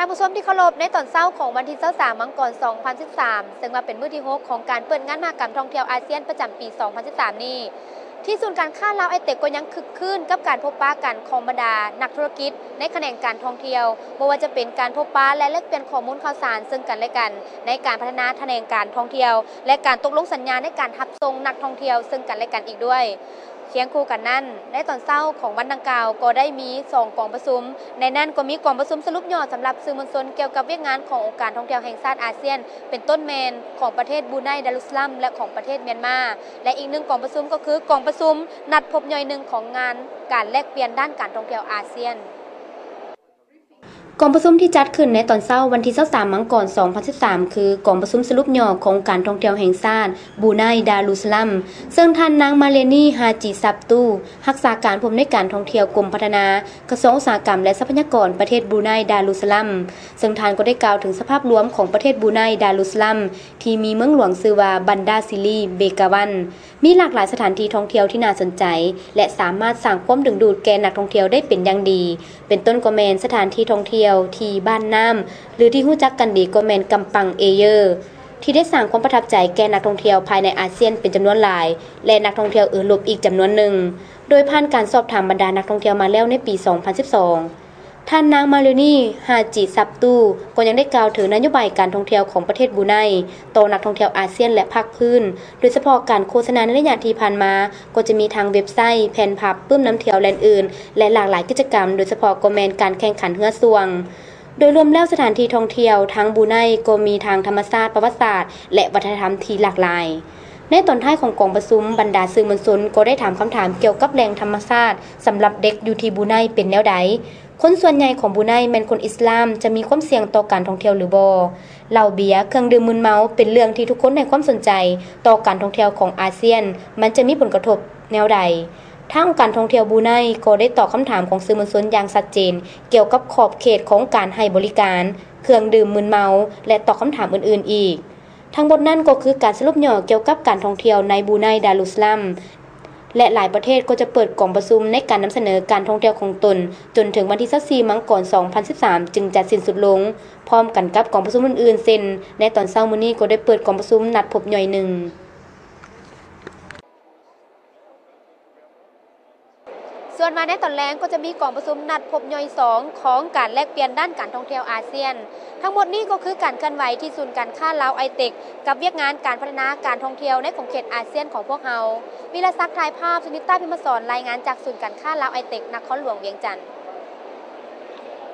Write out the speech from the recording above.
ທ່ານຜູ້ຊົມທີ່ເຄົາລົບ, ໃນຕອນເຊົ້າຂອງວັນທີຊາວສາມ ມັງກອນ ສອງພັນສິບສາມ ເຊິ່ງວ່າເປັນມື້ທີຫົກຂອງການເປີດງານມະຫະກຳທ່ອງທ່ຽວອາຊຽນປະຈຳປີສອງພັນສິບສາມນີ້ ທີ່ສູນການຄ້າລາວໄອເຕັກກໍຍັງຄຶກຄື້ນກັບການພົບປະກັນຂອງບັນດານັກທຸລະກິດໃນຂະແໜງການທ່ອງທ່ຽວ, ບໍ່ວ່າຈະເປັນການພົບປະ ແລະ ແລກປ່ຽນຂໍ້ມູນຂ່າວສານເຊິ່ງກັນແລະກັນ ໃນການພັດທະນາຂະແໜງການທ່ອງທ່ຽວ ແລະ ການຕົກລົງສັນຍາໃນການຮັບສົ່ງນັກທ່ອງທ່ຽວເຊິ່ງກັນແລະກັນອີກດ້ວຍ. ຄຽງຄູ່ກັນນັ້ນ, ໃນຕອນເຊົ້າຂອງວັນດັ່ງກ່າວກໍໄດ້ມີສອງກອງປະຊຸມ, ໃນນັ້ນກໍມີກອງປະຊຸມສະຫຼຸບຫຍໍ້ສຳລັບສື່ມວນຊົນກ່ຽວກັບວຽກງານຂອງອົງການທ່ອງທ່ຽວແຫ່ງຊາດອາຊຽນ ເປັນຕົ້ນແມ່ນຂອງປະເທດບຣູໄນ ດາລຸດສະລາມ ແລະ ຂອງປະເທດມຽນມາ ແລະ ອີກໜຶ່ງກອງປະຊຸມກໍຄືກອງປະຊຸມນັດພົບຍ່ອຍໜຶ່ງຂອງງານການແລກປ່ຽນດ້ານການທ່ອງທ່ຽວອາຊຽນ. ກອງປະຊຸມທີ່ຈັດຂຶ້ນໃນຕອນເຊົ້າວັນທີຊາວສາມ ມັງກອນ ສອງພັນສິບສາມ ຄືກອງປະຊຸມສະຫຼຸບຫຍໍ້ຂອງການທ່ອງທ່ຽວແຫ່ງຊາດບຣູໄນ ດາລຸດສະລາມ ເຊິ່ງທ່ານນາງ ມາເລນີ ຮາຈິ ຊັບຕູ ຮັກສາການຜູ້ອຳນວຍການທ່ອງທ່ຽວ ກົມພັດທະນາ ກະຊວງອຸດສາຫະກຳ ແລະ ຊັບພະຍາກອນ ປະເທດບຣູໄນ ດາລຸດສະລາມ ເຊິ່ງທ່ານກໍໄດ້ກ່າວເຖິງສະພາບລວມຂອງປະເທດບຣູໄນ ດາລຸດສະລາມ ທີ່ມີເມືອງຫຼວງຊື່ວ່າ ບັນດາຊີລີ ເບກາວັນ ມີຫຼາກຫຼາຍສະຖານທີ່ທ່ອງທ່ຽວທີ່ໜ້າສົນໃຈ ແລະ ສາມາດສ້າງຄວາມດຶງດູດແກ່ນັກທ່ອງທ່ຽວໄດ້ເປັນຢ່າງດີ, ເປັນຕົ້ນກໍແມ່ນສະຖານທີ່ທ່ອງທ່ຽວທີ່ບ້ານນ້ຳ ຫຼື ທີ່ຮູ້ຈັກກັນດີກໍແມ່ນກຳປັງເອເຢີ ທີ່ໄດ້ສ້າງຄວາມປະທັບໃຈແກ່ນັກທ່ອງທ່ຽວພາຍໃນອາຊຽນເປັນຈຳນວນຫຼາຍ ແລະ ນັກທ່ອງທ່ຽວເອີຣົບອີກຈຳນວນໜຶ່ງ, ໂດຍຜ່ານການສອບຖາມບັນດານັກທ່ອງທ່ຽວມາແລ້ວໃນປີສອງພັນສິບສອງ ທ່ານນາງ ມາເລນີ ຮາຈິ ຊັບຕູ ກໍຍັງໄດ້ກ່າວເຖິງນະໂຍບາຍການທ່ອງທ່ຽວຂອງປະເທດບຣູໄນຕໍ່ນັກທ່ອງທ່ຽວອາຊຽນ ແລະ ພາກພື້ນ, ໂດຍສະເພາະການໂຄສະນາໃນໄລຍະທີ່ຜ່ານມາ ກໍຈະມີທັງເວັບໄຊ, ແຜ່ນພັບ, ປຶ້ມນຳທ່ຽວ ແລະ ອື່ນໆ ແລະ ຫຼາກຫຼາຍກິດຈະກຳ, ໂດຍສະເພາະກໍແມ່ນການແຂ່ງຂັນເຮືອຊ່ວງ. ໂດຍລວມແລ້ວສະຖານທີ່ທ່ອງທ່ຽວທາງບຣູໄນກໍມີທັງທຳມະຊາດ, ປະຫວັດສາດ ແລະ ວັດທະນະທຳທີ່ຫຼາກຫຼາຍ. ໃນຕອນທ້າຍຂອງກອງປະຊຸມ, ບັນດາສື່ມວນຊົນກໍໄດ້ຖາມຄຳຖາມກ່ຽວກັບແຫຼ່ງທຳມະຊາດສຳລັບເດັກຢູ່ທີ່ບຣູໄນເປັນແນວໃດ? ຄົນສ່ວນໃຫຍ່ຂອງບຣູໄນແມ່ນຄົນອິດສະລາມ, ຈະມີຄວາມສ່ຽງຕໍ່ການທ່ອງທ່ຽວຫຼືບໍ່? ເຫຼົ້າເບຍ, ເຄື່ອງດື່ມມຶນເມົາ ເປັນເລື່ອງທີ່ທຸກຄົນໃຫ້ຄວາມສົນໃຈຕໍ່ການທ່ອງທ່ຽວຂອງອາຊຽນ, ມັນຈະມີຜົນກະທົບແນວໃດ? ທາງອົງການທ່ອງທ່ຽວບຣູໄນກໍໄດ້ຕອບຄຳຖາມຂອງສື່ມວນຊົນຢ່າງຊັດເຈນ ກ່ຽວກັບຂອບເຂດຂອງການໃຫ້ບໍລິການເຄື່ອງດື່ມມຶນເມົາ ແລະ ຕອບຄຳຖາມອື່ນໆອີກ. ທັງໝົດນັ້ນກໍຄືການສະຫຼຸບຫຍໍ້ກ່ຽວກັບການທ່ອງທ່ຽວໃນບຣູໄນ ດາລຸດສະລາມ ແລະ ຫຼາຍປະເທດກໍຈະເປີດກອງປະຊຸມໃນການນຳສະເໜີການທ່ອງທ່ຽວຂອງຕົນ ຈົນເຖິງວັນທີຊາວສີ່ ມັງກອນ ສອງພັນສິບສາມ ຈຶ່ງຈະສິ້ນສຸດລົງ, ພ້ອມກັນກັບກອງປະຊຸມອື່ນໆ ເຊັ່ນ ໃນຕອນເຊົ້າມື້ນີ້ກໍໄດ້ເປີດກອງປະຊຸມນັດພົບຍ່ອຍໜຶ່ງ. ສ່ວນມາໃນຕອນແລງກໍຈະມີກອງປະຊຸມນັດພົບຍ່ອຍສອງຂອງການແລກປ່ຽນດ້ານການທ່ອງທ່ຽວອາຊຽນ. ທັງໝົດນີ້ກໍຄືການເຄື່ອນໄຫວທີ່ສູນການຄ້າລາວໄອເຕັກ ກັບວຽກງານການພັດທະນາການທ່ອງທ່ຽວໃນຂົງເຂດອາຊຽນຂອງພວກເຮົາ. ວິລະສັກ ຖ່າຍພາບ, ສຸນິດຕາ ພິມມະສອນ ລາຍງານຈາກສູນການຄ້າລາວໄອເຕັກ ນະຄອນຫຼວງວຽງຈັນ.